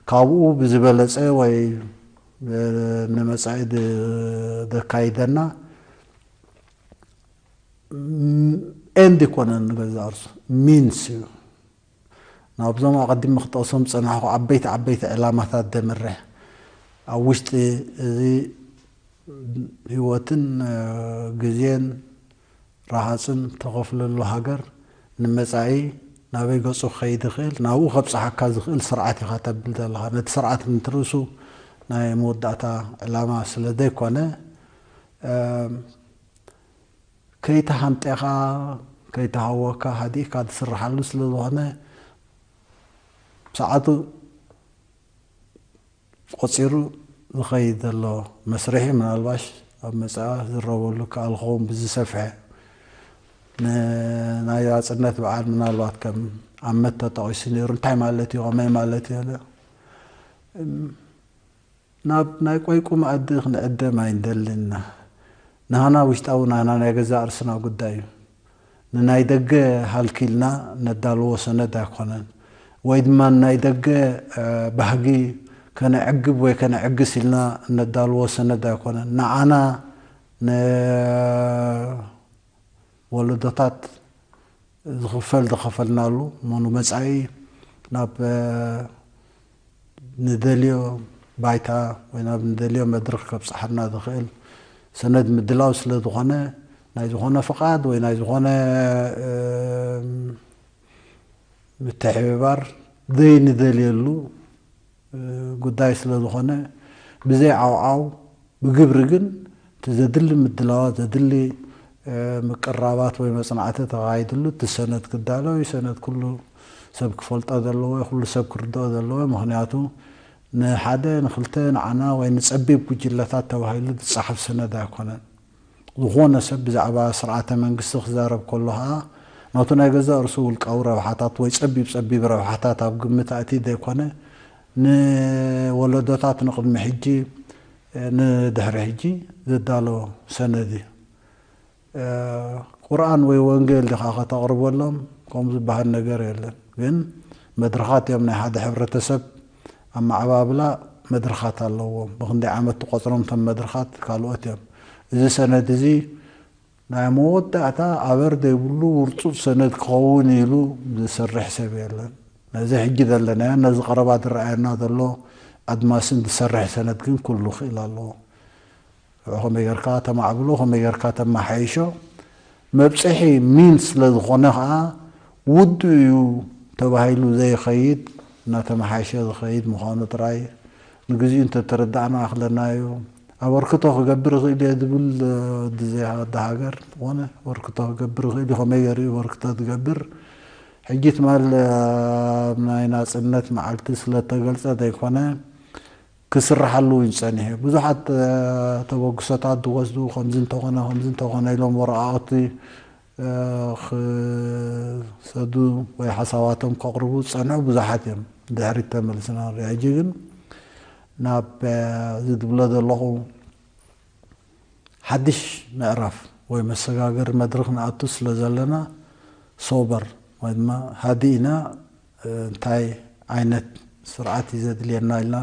ካብኡ ብዝበለጸ ወይ፣ እ፣ ንመጻኢ ድ-፣ ዘካይደና፣ ም-፣ ኤንድ ይኮነን ንገዛእ ርእሱ፣ ሚንስ እዩ። ናብዞም ኣቐዲሚ ክጠቕሶም ዝጸናሕኩ ዓበይቲ ዓበይቲ ዕላማታት ዘምርሕ፣ ኣብ ውሽጢ እዚ ህይወትን፣ እ፣ ግዜን ረሃጽን ተኸፍለሉ ሃገር ንመጻኢ ናበይ ገጹ ክኸይድ ይኽእል፣ ናብኡ ከብጽሓካ ዝኽእል ስርዓት ኢኻ ተብል ዘለኻ። ነቲ ስርዓት እንትርእሱ ናይ መወዳእታ ዕላማ ስለ ዘይኮነ፣ እ፣ ከይተሃንጤኻ፣ ከይተሃወካ፣ ሃዲእካ ትስርሓሉ ስለ ዝኾነ፣ ሰዓቱ ቆጺሩ ዝኸይድ ዘሎ መስርሒ፣ ምናልባሽ ኣብ መጻኢ ዝረበሉ ከኣል ክኸውን ብዝሰፍሐ፣ ን-፣ ናይ ናጽነት በዓል ምናልባት ከም ኣመት ተጠቒሱ ነይሩ። እንታይ ማለት እዩ? ከመይ ማለት እዩ? እም፣ ናብ ናይ ቆይቁ መኣዲ ክንዕደም ኣይንደልን ኢና። ናህና ውሽጣዊ ናህና ናይ ገዛእ ርእስና ጉዳይ እዩ። ንናይ ደገ ሃልኪልና ነዳልዎ ሰነድ ኣይኮነን። ወይ ድማ ንናይ ደገ፣ እ፣ ባህጊ ከነዕግብ ወይ ከነዕግስ ኢልና ነዳልዎ ሰነድ ኣይኮነን። ንዓና፣ ንወለዶታት ዝኽፈል ዝኸፈልናሉ፣ እሞ ንመጻኢ ናብ፣ እ፣ ንደልዮ ባይታ ወይ ናብ ንደልዮ መድረኽ ከብጽሓና ዝኽእል ሰነድ ምድላው ስለ ዝኾነ፣ ናይ ዝኾነ ፍቓድ ወይ ናይ ዝኾነ፣ እ፣ ምትሕብባር ዘይንደልየሉ፣ እ፣ ጉዳይ ስለ ዝኾነ፣ ብዘይ ዓውዓው ብግብሪ ግን እቲ ዘድሊ ምድላዋት፣ ዘድሊ፣ እ፣ ምቅራባት ወይ መጽናዕቲ ተኻይድሉ፣ እቲ ሰነድ ክዳሎ እዩ። ሰነድ ኩሉ ሰብ ክፈልጦ ዘለዎ፣ ኩሉ ሰብ ክርድኦ ዘለዎ። ምኽንያቱ ንሓደ፣ ንኽልተ፣ ንዓና ወይ ንጸቢብ ጉጅለታት ተባሂሉ ዝጸሓፍ ሰነድ ኣይኮነን። ዝኾነ ሰብ ብዛዕባ ስርዓተ መንግስቲ ክዛረብ ከሎ ኸኣ፣ ናቱ ናይ ገዛእ ርእሱ ውልቃዊ ረብሓታት ወይ ጸቢብ ጸቢብ ረብሓታት ኣብ ግምት ኣእትዩ ዘይኮነ፣ ንወለዶታት ንቕድሚ ሕጂ፣ ንድሕሪ ሕጂ ዝዳሎ ሰነድ እዩ። እ፣ ቁርኣን ወይ ወንጌል ዲኻ ከተቕርበሎም? ከምኡ ዝበሃል ነገር የለን። ግን መድረኻት እዮም። ናይ ሓደ ሕብረተሰብ ኣመዓባብላ መድረኻት ኣለዎም። ብኽንደይ ዓመት ትቆጽሮም እቶም መድረኻት ካልኦት እዮም። እዚ ሰነድ እዚ ናይ መወዳእታ ኣበር ዘይብሉ ውርጹጽ ሰነድ ክኸውን ኢሉ ዝሰርሕ ሰብ የለን። ነዚ ሕጂ ዘለናዮ፣ ነዚ ቀረባ ዝረኣየና ዘሎ ኣድማስን ዝሰርሕ ሰነድ ግን ኩሉ ክእል ኣለዎ። ንዑ ከመይ ጌርካ ተማዕብሎ፣ ከመይ ጌርካ ተመሓይሾ፣ መብጽሒ ሚንስ ስለ ዝኾነ ኸኣ ውዱእ እዩ ተባሂሉ ዘይኸይድ፣ እናተመሓየሸ ዝኸይድ ምዃኑ ጥራይ ንግዚኡ እንተተረዳእና ክለና እዩ። ኣበርክቶ ክገብር ይኽእል እየ ዝብል፣ እ፣ ወዲ ዘይ-፣ ወዲ ሃገር ዝኾነ ኣበርክቶ ክገብር ይኽእል እዩ። ከመይ ገይሩ እዩ ኣበርክቶ ዝገብር? ሕጂ ትማል፣ እ፣ ኣብ ናይ ናጽነት መዓልቲ ስለ እተገልጸ ዘይኮነ፣ ክስርሓሉ እውን ጸኒሑ። ብዙሓት፣ እ፣ ተበግሶታት ዝወስዱ፣ ከምዚ እንተኾነ፣ ከምዚ እንተኾነ ኢሎም ወረቓቕቲ ክሰዱ ወይ ሓሳባቶም ከቕርቡ ዝጸንሑ ብዙሓት እዮም። ድሕሪት ተመልስና ንርኢ። ሕጂ ግን ናብ እዚ ዝብሎ ዘለኹ ሓድሽ ምዕራፍ ወይ መሰጋገሪ መድረኽ ንኣቱ ስለ ዘለና ሶበር ወይ ድማ ሃዲእና እንታይ ዓይነት ስርዓት እዩ ዘድልየና ኢልና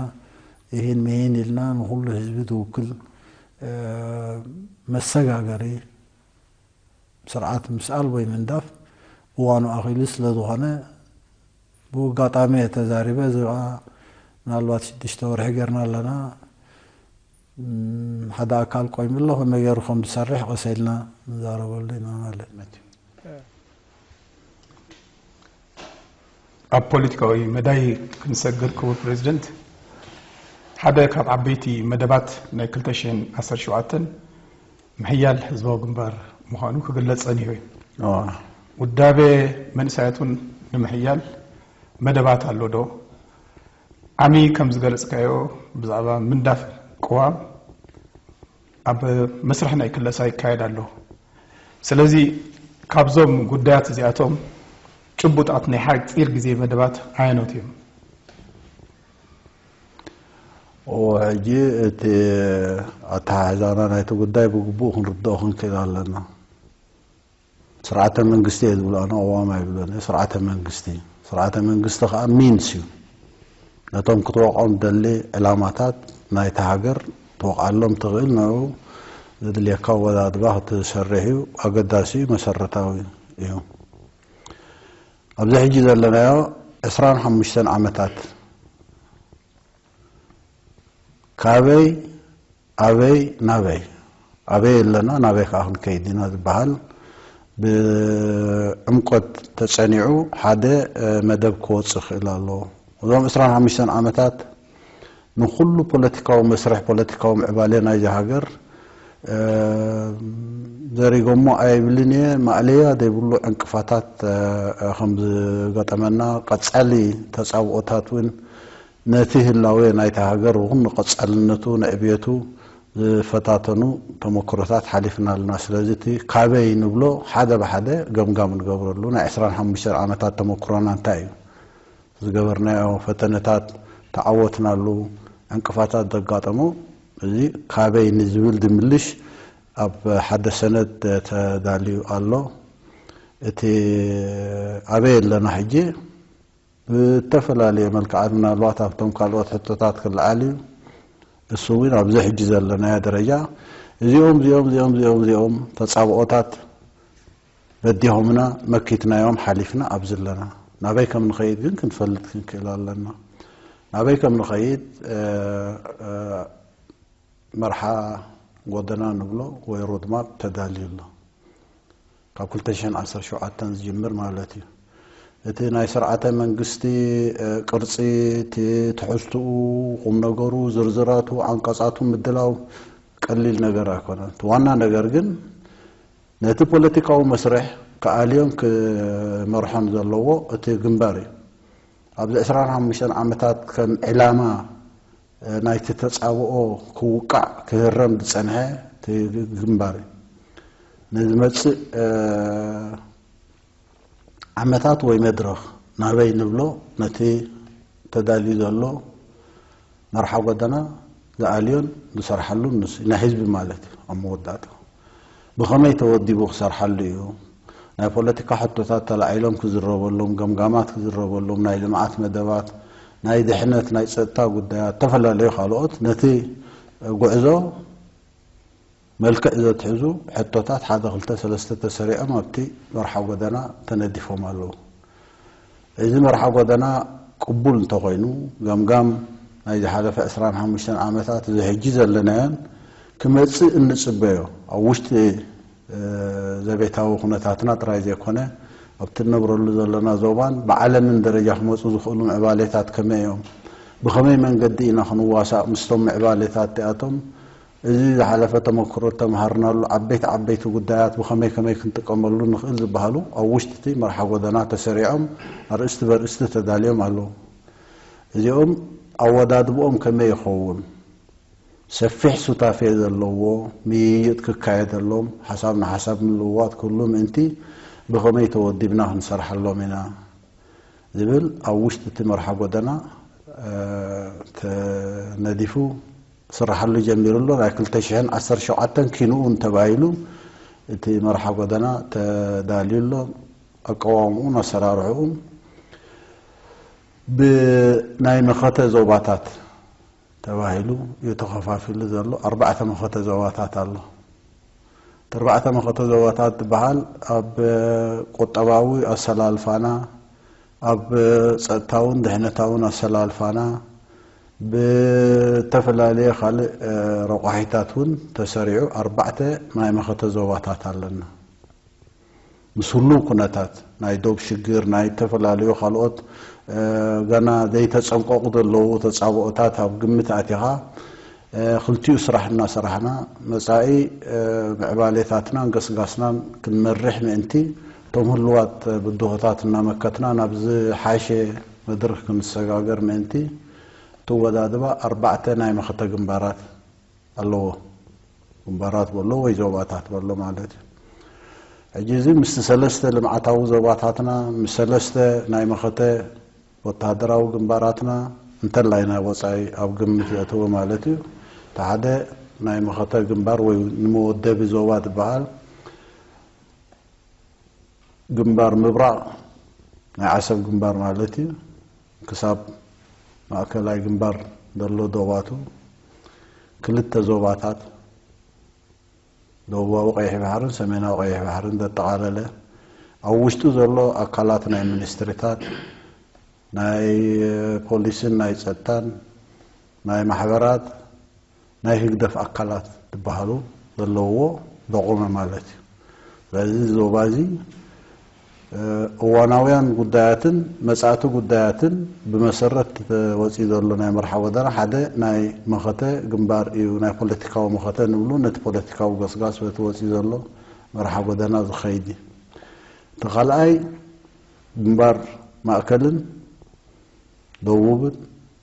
ይህን ምሂን ኢልና ንኹሉ ህዝቢ ዝውክል መሰጋገሪ ስርዓት ምስኣል ወይ ምንዳፍ እዋኑ ኣኺሉ ስለ ዝኾነ ብኡ ኣጋጣሚ እየ ተዛሪበ። እዚ ከዓ ምናልባት ሽዱሽተ ወርሒ ጌርና ኣለና። ሓደ ኣካል ቆይሙ ኣሎ፣ ከመይ ገይሩ ከም ዝሰርሕ ቀስ ኢልና ንዛረበሉ ኢና ማለት እዩ። ኣብ ፖለቲካዊ መዳይ ክንሰግር ክቡር ፕሬዚደንት፣ ሓደ ካብ ዓበይቲ መደባት ናይ ክልተ ሽሕን ዓሰርተ ሸውዓተን ምሕያል ህዝባዊ ግንባር ምዃኑ ክግለጽ ጸኒሑ እዩ። ውዳበ መንእሰያት እውን ንምሕያል መደባት ኣሎ ዶ? ዓሚ ከም ዝገለጽካዮ ብዛዕባ ምንዳፍ ቅዋም ኣብ መስርሕ ናይ ክለሳ ይካየድ ኣሎ። ስለዚ ካብዞም ጉዳያት እዚኣቶም ጭቡጣት ናይ ሓጺር ግዜ መደባት ኣየኖት እዮም? እዎ ሕጂ እቲ ኣተሓሕዛና ናይቲ ጉዳይ ብግቡእ ክንርድኦ ክንክእል ኣለና። ስርዓተ መንግስቲ እየ ዝብሎ ኣነ፣ ቅዋም ኣይብሎን እየ። ስርዓተ መንግስቲ፣ ስርዓተ መንግስቲ ከዓ ሚንስ እዩ። ነቶም ክትወቕዖም ደሊ ዕላማታት ናይቲ ሃገር ትወቕዓሎም ትኽእል፣ ንኡ ዘድልየካ ኣወዳድባ ክትሰርሕ እዩ። ኣገዳሲ እዩ፣ መሰረታዊ እዩ። ኣብዚ ሕጂ ዘለናዮ ዕስራን ሓሙሽተን ዓመታት ካበይ ኣበይ ናበይ፣ ኣበይ ኣለና ናበይ ከዓ ክንከይድ ኢና ዝበሃል ብዕምቆት ተፀኒዑ ሓደ መደብ ክወፅእ ክእል ኣለዎ። እዞም ዕስራን ሓሙሽተን ዓመታት ንኩሉ ፖለቲካዊ መስርሕ ፖለቲካዊ ምዕባለ ናይዚ ሃገር ዘሪጎሞ ኣይብልን እየ፣ ማእለያ ዘይብሉ ዕንቅፋታት ከም ዝገጠመና፣ ቀፃሊ ተፃብኦታት እውን ነቲ ህላዌ ናይቲ ሃገር እውን ንቐፃልነቱ ንዕብየቱ ዝፈታተኑ ተመክሮታት ሓሊፍና ኣለና። ስለዚ እቲ ካበይ ንብሎ ሓደ ብሓደ ገምጋም ንገብረሉ። ናይ ዕስራን ሓሙሽተን ዓመታት ተመክሮና እንታይ እዩ? ዝገበርናዮ ፈተነታት፣ ተዓወትናሉ፣ ዕንቅፋታት ዘጋጠሙ፣ እዚ ካበይ ንዝብል ዝምልሽ ኣብ ሓደ ሰነድ ተዳልዩ ኣሎ። እቲ ኣበይ ኣለና ሕጂ ብተፈላለየ መልክዓት ምናልባት ኣብቶም ካልኦት ሕቶታት ክለዓል እዩ። እሱ እውን ኣብዚ ሕጂ ዘለናዮ ደረጃ እዚኦም እዚኦም እዚኦም እዚኦም እዚኦም ተፃብኦታት በዲሆምና መኪትናዮም ሓሊፍና ኣብዚ ኣለና። ናበይ ከም ንኸይድ ግን ክንፈልጥ ክንክእል ኣለና። ናበይ ከም ንኸይድ መርሓ ጎደና ንብሎ ወይ ሮድማፕ ተዳልዩ ኣሎ። ካብ ክልተ ሽሕን ዓሰርተ ሸውዓተን ዝጅምር ማለት እዩ። እቲ ናይ ስርዓተ መንግስቲ ቅርፂ፣ እቲ ትሕዝትኡ፣ ቁም ነገሩ፣ ዝርዝራቱ፣ ዓንቀፃቱ ምድላው ቀሊል ነገር ኣይኮነን። እቲ ዋና ነገር ግን ነቲ ፖለቲካዊ መስርሕ ክኣልዮን ክመርሖን ዘለዎ እቲ ግንባር እዩ። ኣብዚ ዕስራን ሓሙሽተን ዓመታት ከም ዕላማ ናይቲ ተፃብኦ ክውቃዕ ክህረም ዝፀንሐ እቲ ግንባር እዩ። ንዝመፅእ ዓመታት ወይ መድረኽ ናበይ ንብሎ ነቲ ተዳልዩ ዘሎ መርሓ ጎደና ዝኣልዮን ዝሰርሓሉን ንሱ ናይ ህዝቢ ማለት እዩ። ኣብ መወዳእታ ብኸመይ ተወዲቡ ክሰርሓሉ እዩ? ናይ ፖለቲካ ሕቶታት ተላዒሎም ክዝረበሎም፣ ገምጋማት ክዝረበሎም፣ ናይ ልምዓት መደባት፣ ናይ ድሕነት፣ ናይ ፀጥታ ጉዳያት፣ ዝተፈላለዩ ካልኦት ነቲ ጉዕዞ መልክዕ ዘትሕዙ ሕቶታት ሓደ ክልተ ሰለስተ ተሰሪዖም ኣብቲ መርሓ ጎደና ተነዲፎም ኣለዉ። እዚ መርሓ ጎደና ቅቡል እንተኾይኑ፣ ገምጋም ናይ ዝሓለፈ ዕስራን ሓሙሽተን ዓመታት፣ እዚ ሕጂ ዘለናዮን ክመጽእ እንጽበዮ፣ ኣብ ውሽጢ ዘቤታዊ ኩነታትና ጥራይ ዘይኮነ፣ ኣብቲ እንነብረሉ ዘለና ዞባን ብዓለምን ደረጃ ክመጹ ዝኽእሉ ምዕባሌታት ከመይ እዮም? ብኸመይ መንገዲ ኢና ክንዋሳእ ምስቶም ምዕባሌታት እቲኣቶም? እዚ ዝሓለፈ ተመክሮ እተምሃርናሉ ዓበይቲ ዓበይቲ ጉዳያት ብኸመይ ከመይ ክንጥቀመሉ ንኽእል ዝበሃሉ ኣብ ውሽጢ እቲ መርሓ ጎደና ተሰሪዖም ኣርእስቲ በርእስቲ ተዳልዮም ኣለዉ። እዚኦም ኣወዳድብኦም ከመይ ይኸውን? ሰፊሕ ሱታፌ ዘለዎ ምይይጥ ክካየደሎም፣ ሓሳብ ንሓሳብ ምልውዋጥ ክህሉ ምእንቲ ብኸመይ ተወዲብና ክንሰርሓሎም ኢና ዝብል ኣብ ውሽጢ እቲ መርሓ ጎደና ተነዲፉ ክስርሓሉ ጀሚሩ ኣሎ። ናይ ክልተ ሽሕን ዓሰርተ ሸውዓተን ኪንኡ እንተባሂሉ እቲ መርሓ ጎደና ተዳልዩ ኣሎ። ኣቀዋውምኡን ኣሰራርሕኡን ብናይ መኸተ ዞባታት ተባሂሉ እዩ ተኸፋፊሉ ዘሎ። ኣርባዕተ መኸተ ዞባታት ኣሎ። እቲ ኣርባዕተ መኸተ ዞባታት ዝበሃል ኣብ ቁጠባዊ ኣሰላልፋና፣ ኣብ ጸጥታውን ድሕነታውን ኣሰላልፋና፣ ብተፈላለየ ካልእ ረቋሒታት እውን ተሰሪዑ ኣርባዕተ ናይ መኸተ ዞባታት ኣለና። ምስ ህሉው ኩነታት ናይ ዶብ ሽግር፣ ናይ ዝተፈላለዩ ካልኦት ገና ዘይተጸንቀቑ ዘለዉ ተጻብኦታት ኣብ ግምት ኣቲኻ ክልቲኡ ስራሕ እናሰራሕና መጻኢ ምዕባሌታትናን ገስጋስናን ክንመርሕ ምእንቲ እቶም ህሉዋት ብድሆታት እናመከትና ናብ ዝሓሸ መድርኽ ክንሰጋገር ምእንቲ እቲ ኣወዳድባ ኣርባዕተ ናይ መኸተ ግንባራት ኣለዎ። ግንባራት በሎ ወይ ዞባታት በሎ ማለት እዩ። ሕጂ እዚ ምስቲ ሰለስተ ልምዓታዊ ዞባታትና፣ ምስ ሰለስተ ናይ መኸተ ወተሃደራዊ ግንባራትና እንተላይ ናይ ወጻኢ ኣብ ግምት ዘእተወ ማለት እዩ። እቲ ሓደ ናይ መኸተ ግንባር ወይ ንመወደቢ ዞባ ዝበሃል ግንባር ምብራቕ ናይ ዓሰብ ግንባር ማለት እዩ። ክሳብ ማእከላይ ግንባር ዘሎ ዶባቱ ክልተ ዞባታት ደቡባዊ ቀይሕ ባሕርን ሰሜናዊ ቀይሕ ባሕርን ዘጠቓለለ፣ ኣብ ውሽጡ ዘሎ ኣካላት ናይ ሚኒስትሪታት፣ ናይ ፖሊስን ናይ ጸጥታን፣ ናይ ማሕበራት፣ ናይ ህግደፍ ኣካላት ዝበሃሉ ዘለውዎ ዘቖመ ማለት እዩ። ስለዚ እዚ ዞባ እዚ እዋናውያን ጉዳያትን መጻእቲ ጉዳያትን ብመሰረት እቲ ወጺኡ ዘሎ ናይ መርሓ ጎደና ሓደ ናይ መኸተ ግንባር እዩ። ናይ ፖለቲካዊ መኸተ ንብሉ ነቲ ፖለቲካዊ ገስጋስ በቲ ወጺኡ ዘሎ መርሓ ጎደና ዝኸይድ እዩ። እቲ ካልኣይ ግንባር ማእከልን ደቡብን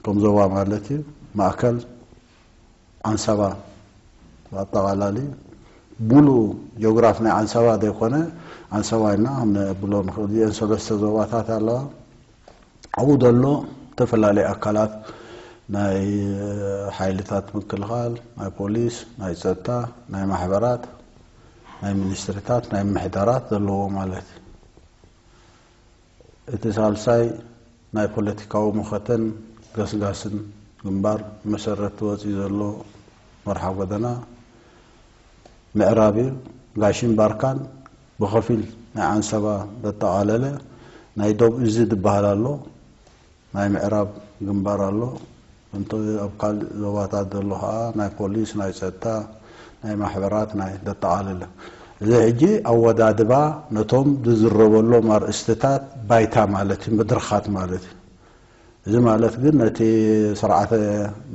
ከም ዞባ ማለት እዩ። ማእከል ዓንሰባ ብኣጠቓላሊ ሙሉእ ጂኦግራፍ ናይ ዓንሰባ ዘይኮነ፣ ዓንሰባ ኢልና ክንብሎ ንኽእል። እዚአን ሰለስተ ዞባታት ኣለዋ። ኣብኡ ዘሎ ዝተፈላለዩ ኣካላት ናይ ሓይልታት ምክልኻል፣ ናይ ፖሊስ፣ ናይ ጸጥታ፣ ናይ ማሕበራት፣ ናይ ሚኒስትሪታት፣ ናይ ምምሕዳራት ዘለዎ ማለት እዩ። እቲ ሳልሳይ ናይ ፖለቲካዊ መኸተን ገስጋስን ግንባር መሰረት ወፂኡ ዘሎ መርሓ ጎደና ምዕራብ እዩ። ጋሽን ባርካን ብኸፊል ናይ ዓንሰባ ዘጠቓለለ ናይ ዶብ እዝ ዝበሃል ኣሎ። ናይ ምዕራብ ግንባር ኣሎ። እንተ ኣብ ካልእ ዞባታት ዘሎ ኸዓ ናይ ፖሊስ፣ ናይ ጸጥታ፣ ናይ ማሕበራት፣ ናይ ዘጠቓለለ። እዚ ሕጂ ኣወዳድባ ነቶም ዝዝረበሎም ኣርእስትታት ባይታ ማለት እዩ፣ መድረኻት ማለት እዩ። እዚ ማለት ግን ነቲ ስርዓተ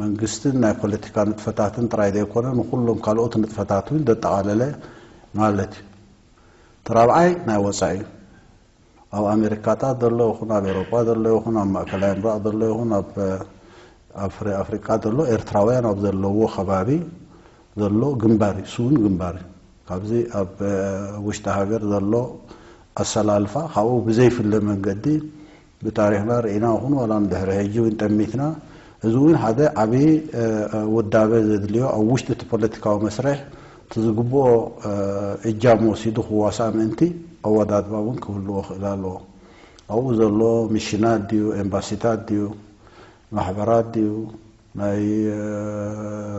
መንግስትን ናይ ፖለቲካ ንጥፈታትን ጥራይ ዘይኮነ ንኩሎም ካልኦት ንጥፈታት እውን ዘጠቓለለ ማለት እዩ። እቲ ራብዓይ ናይ ወፃኢ እዩ። ኣብ ኣሜሪካታት ዘሎ ይኹን ኣብ ኤውሮጳ ዘሎ ይኹን ኣብ ማእከላይ ምብራቕ ዘሎ ይኹን ኣብ ኣፍሪ ኣፍሪቃ ዘሎ ኤርትራውያን ኣብ ዘለዎ ከባቢ ዘሎ ግንባር እዩ፣ ስውን ግንባር እዩ። ካብዚ ኣብ ውሽጢ ሃገር ዘሎ ኣሰላልፋ ካብኡ ብዘይፍለ መንገዲ ብታሪኽና ርኢና ይኹን ዋላ ንድሕሪ ሕጂ እውን ጠሚትና፣ እዚ እውን ሓደ ዓብዪ ውዳበ ዘድልዮ ኣብ ውሽጢ እቲ ፖለቲካዊ መስርሕ እቲ ዝግብኦ እጃም ወሲዱ ክዋሳእ ምእንቲ ኣወዳድባ እውን ክህልዎ ክእል ኣለዎ። ኣብኡ ዘሎ ሚሽናት ድዩ፣ ኤምባሲታት ድዩ፣ ማሕበራት ድዩ፣ ናይ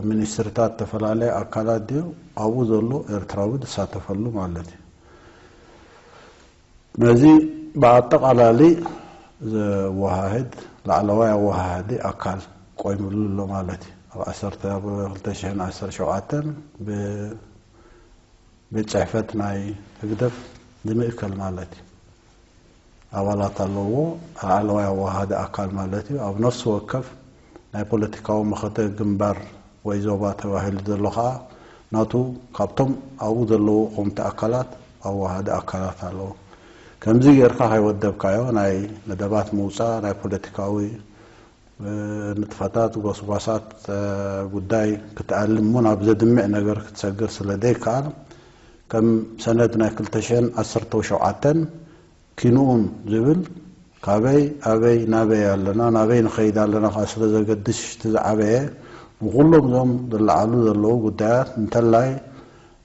ሚኒስትሪታት ዝተፈላለየ ኣካላት ድዩ፣ ኣብኡ ዘሎ ኤርትራዊ ዝሳተፈሉ ማለት እዩ። ነዚ ብኣጠቓላሊ ዘወሃህድ ላዕለዋይ ኣወሃሃዲ ኣካል ቆይምሉ ኣሎ ማለት እዩ። ኣብ ዓሰርተ ኣብ ክልተ ሽሕን ዓሰርተ ሸውዓተን ብቤት ጽሕፈት ናይ ህግደፍ ዝምእከል ማለት እዩ። ኣባላት ኣለዎ። ላዕለዋይ ኣወሃሃዲ ኣካል ማለት እዩ። ኣብ ነፍሲ ወከፍ ናይ ፖለቲካዊ መኸተ ግንባር ወይ ዞባ ተባሂሉ ዘሎ ኸዓ ናቱ ካብቶም ኣብኡ ዘለዉ ቆምቲ ኣካላት ኣወሃሃዲ ኣካላት ኣለዎ። ከምዚ ጌርካ ከይወደብካዮ ናይ መደባት ምውፃእ ናይ ፖለቲካዊ ንጥፈታት፣ ጎስጓሳት ጉዳይ ክትኣልም እሞ ናብ ዘድምዕ ነገር ክትሰግር ስለ ዘይከኣል፣ ከም ሰነድ ናይ ክልተ ሽሕን ዓሰርተ ሸውዓተን ኪንኡን ዝብል፣ ካበይ፣ ኣበይ፣ ናበይ ኣለና፣ ናበይ ንኸይድ ኣለና ከኣ ስለ ዘገድሽ፣ እቲ ዝዓበየ ንኹሎም እዞም ዝለዓሉ ዘለዉ ጉዳያት፣ እንተላይ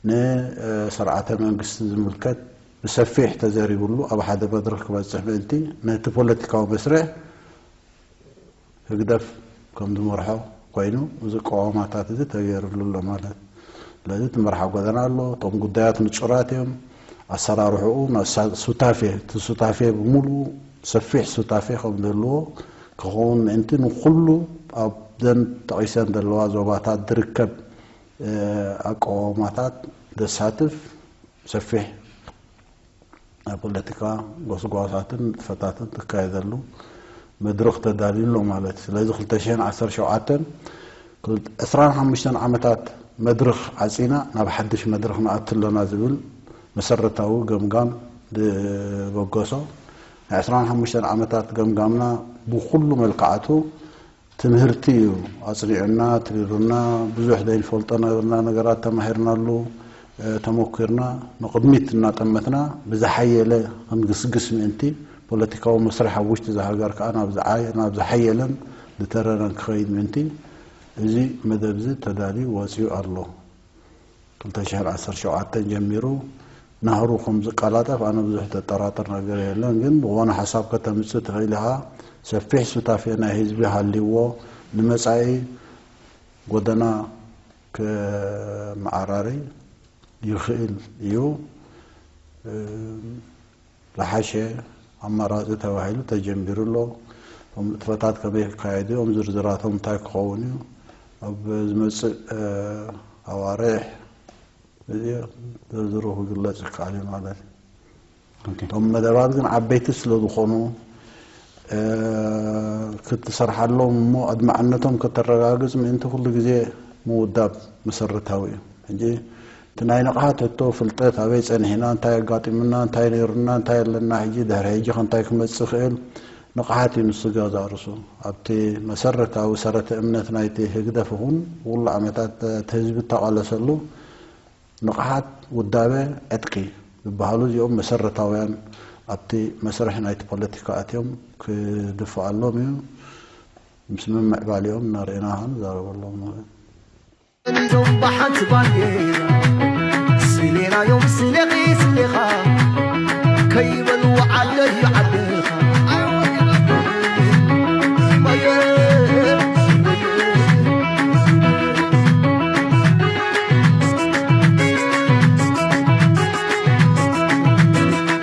ንስርዓተ መንግስቲ ዝምልከት ብሰፊሕ ተዘሪብሉ ኣብ ሓደ መድረኽ ክበጽሕ ምእንቲ፣ ነቲ ፖለቲካዊ መስርሕ ህግደፍ ከም ዝመርሖ ኮይኑ፣ እዚ ቀዋማታት እዚ ተገይሩሉ ኣሎ ማለት። ስለዚ እቲ መርሓ ጎደና ኣሎ፣ እቶም ጉዳያት ንጹራት እዮም። ኣሰራርሕኡ፣ ሱታፌ፣ እቲ ሱታፌ ብምሉኡ ሰፊሕ ሱታፌ ከም ዝህልዎ ክኸውን ምእንቲ፣ ንኹሉ ኣብዘን ተቒሰን ዘለዋ ዞባታት ዝርከብ ኣቀዋውማታት ዘሳትፍ ሰፊሕ ናይ ፖለቲካ ጎስጓሳትን ንጥፈታትን ዝካየደሉ መድረኽ ተዳልዩ ኣሎ ማለት እዩ። ስለዚ ክልተ ሽሕን ዓሰርተ ሸውዓተን፣ ዕስራን ሓሙሽተን ዓመታት መድረኽ ዓጺና ናብ ሓድሽ መድረኽ ንኣቱ ኣለና ዝብል መሰረታዊ ገምጋም ዝበገሶ፣ ናይ ዕስራን ሓሙሽተን ዓመታት ገምጋምና ብኹሉ መልክዓቱ ትምህርቲ እዩ ኣጽኒዑና፣ ትሪሩና፣ ብዙሕ ዘይንፈልጦ ነበርና፣ ነገራት ተማሂርናሉ፣ ተመኲርና፣ ንቕድሚት እናጠመትና ብዝሓየለ ክንግስግስ ምእንቲ፣ ፖለቲካዊ መስርሕ ኣብ ውሽጢ እዛ ሃገር ከኣ ናብ ዝዓየ-፣ ናብ ዝሓየለን ዝተረረን ክኸይድ ምእንቲ፣ እዚ መደብ እዚ ተዳልዩ ወጺኡ ኣሎ። ክልተ ሽሕን ዓሰርተ ሸውዓተን ጀሚሩ ናህሩ ከም ዝቀላጠፍ ኣነ ብዙሕ ዘጠራጥር ነገር የለን። ግን ዝኾነ ሓሳብ ከተምጽእ ትኽእል ኢኻ። ሰፊሕ ሱታፌ ናይ ህዝቢ ሃልይዎ ንመጻኢ ጎደና ከመዓራሪ ይኽእል እዩ። ዝሓሸ ኣማራጺ ተባሂሉ ተጀሚሩ ኣሎ። እቶም ንጥፈታት ከመይ ክካየዱ እዮም፣ ዝርዝራቶም እንታይ ክኸውን እዩ፣ ኣብ ዝመጽእ፣ እ፣ ኣዋርሕ እዚ ዝርዝሩ ክግለጽ ይከኣል እዩ ማለት እዩ። ኦኬ። እቶም መደባት ግን ዓበይቲ ስለ ዝኾኑ፣ እ፣ ክትሰርሓሎም እሞ ኣድማዕነቶም ከተረጋግጽ ምእንቲ ኩሉ ግዜ ምውዳብ መሰረታዊ እዩ። ሕጂ እቲ ናይ ንቕሓት ሕቶ፣ ፍልጠት፣ ኣበይ ጸኒሕና፣ እንታይ ኣጋጢሙና፣ እንታይ ነይሩና፣ እንታይ ኣለና፣ ሕጂ ድሕሪ ሕጂ ከ እንታይ ክመጽእ ይኽእል፣ ንቕሓት እዩ ንሱ ገዛ ርእሱ። ኣብቲ መሰረታዊ ሰረተ እምነት ናይቲ ህግደፍ ይኹን፣ ኩሉ ዓመታት እቲ ህዝቢ እተቓለሰሉ ንቕሓት፣ ውዳበ፣ ዕጥቂ ዝበሃሉ እዚኦም መሰረታውያን ኣብቲ መስርሕ ናይቲ ፖለቲካ ኣትዮም ክድፍኣሎም እዩ። ምስ ምምዕባሊኦም እናርኢና ክንዛረበሎም ንኽእል። እዞም ብሓንቲ ባንዴራ ስሌናዮም፣ ስሌኺ ስሌኻ ከይበሉ፣ ዓደይ ዓድኻ።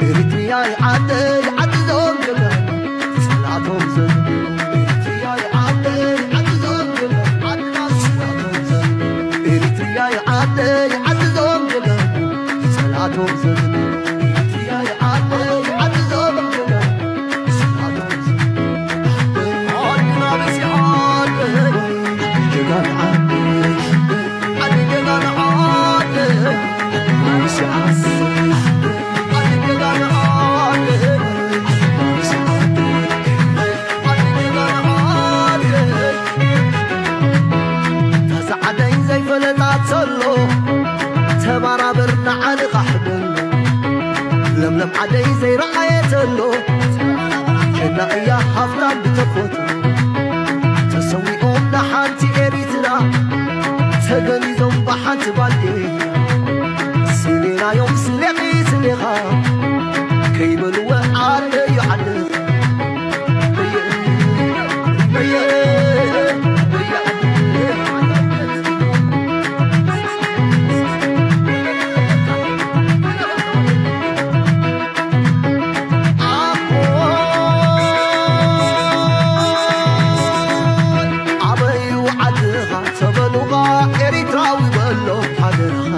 ኤሪትሪያይ ዓደይ ዓዲ ዞም ጀጋኑ፣ ጸላቶም ዘንዱ። ኤሪትሪያይ ዓደይ ዓዲ ዞም ጀጋኑ፣ ዓድና ጸላቶም ዘንዱ። ኤሪትሪያይ ዓደይ ዓዲ ዞም ጀጋኑ፣ ጸላቶም ዘንዱ። ኤሪትሪያይ ዓደይ ዓዲ ዞም ጀጋኑ፣ ጸላቶም ዘንዱ። ዓድና በዚዓ ዓደይ፣ ጀጋኑ ዓደይ። ዛዕደይ ዘይፈለጣ ተሎ ተባራበር ንዓልኻ ሕደሎ። ለምለም ዓደይ ዘይረኣየ ተሎ ጀግና እያ ሃፍታም ብተፈጥሮ። ተሰዊኦም ንሓንቲ ኤሪትራ ተገኒዞም ብሓንቲ ባንዴራ። ስሌናዮም ስሌኺ ስሌኻ ከይበልወ ዓደይ ዓድኻ። ኣበይ ዓድኻ ተበሉኻ ኤሪትራዊ በሎ ሓደራ።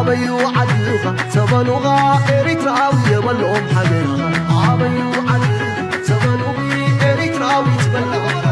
ኣበዩ ዓድኻ ተበሉኻ ኤሪትራዊ የበሎም ሃገርኻ ኣበዩ ዓድኻ ተበሉኺ ኤሪትራዊ ትበላ